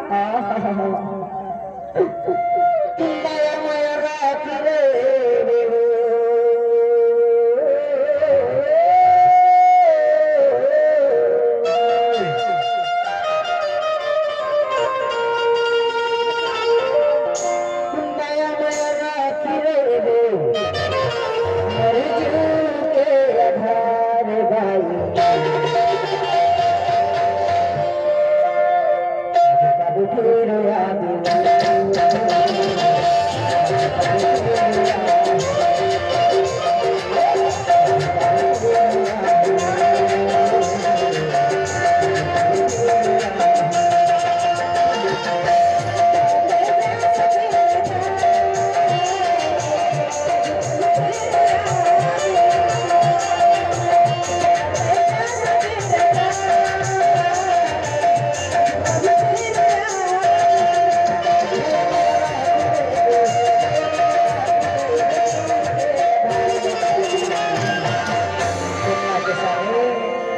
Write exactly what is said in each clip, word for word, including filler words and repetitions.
माया माया राखी रे देवो। माया माया राखी रे देवो। मोर जीव के आधार बाई।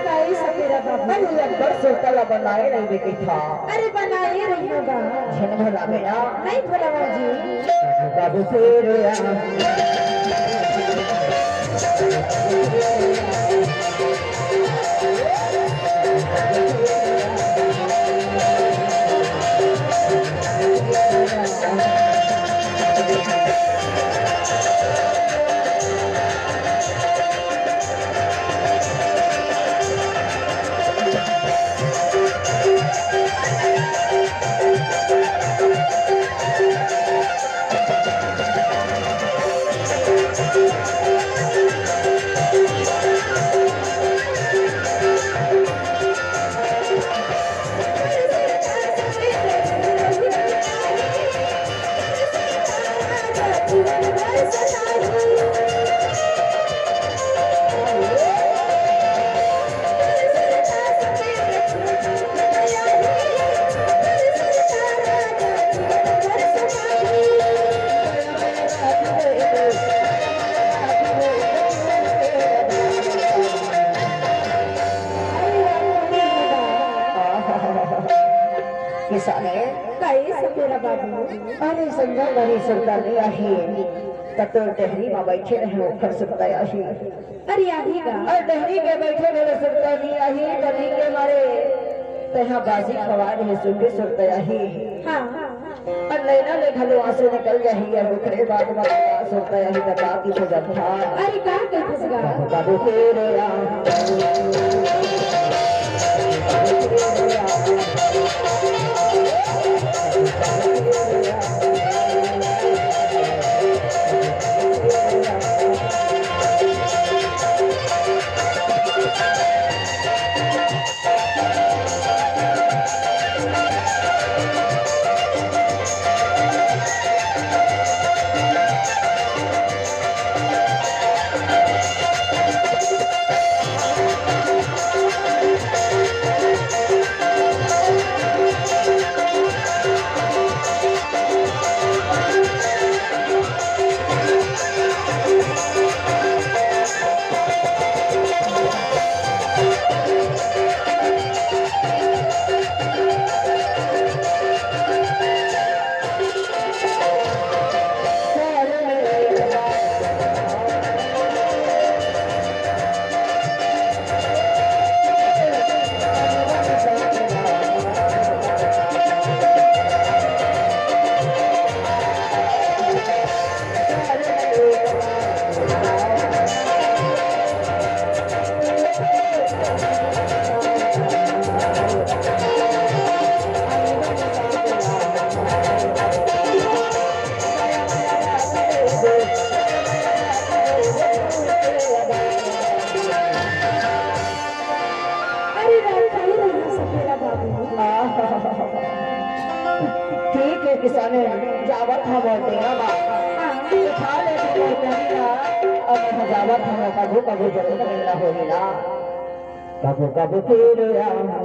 काई सपेरा बाबू? अरे, अब्बड़ सुरता ला बनाए रहिबे कहिथंव। अरे, बनाए रहिबे बा। झन भुलाबे ना। नहीं भुलावंव जी। बाबू फेर आ। किसाने। काई सपेरा बाबू? अरे संझा घरी सुरता नइ आही, त तोर डहरी म बइठे रहेंव ओखर सुरता आही। अरे आही गा। अरे डहरी के बइठे घलो सुरता नइ आही, त नींद के मारे तैं हा बाजी खवा देहे, सुन के सुरता आही। हाँ। अउ नैना ले घलो आंसू निकल जाही, अउ ओकरे बाद म का सुरता आही, त का कहिथे जानथस? अरे का कहिथे गा? बाबू तेरे आ। अरे राम, काहे रोवत हस सपेरा बाबू? ठीक हे किसाने, जावत हंव मोर टेंगा मा। हाँ। उठा ले तैं मोर टेंगा, अब मैं जावत हंव, कभू कभू जरूर मिलना होही ना। कभू कभू फिर आऊंगा।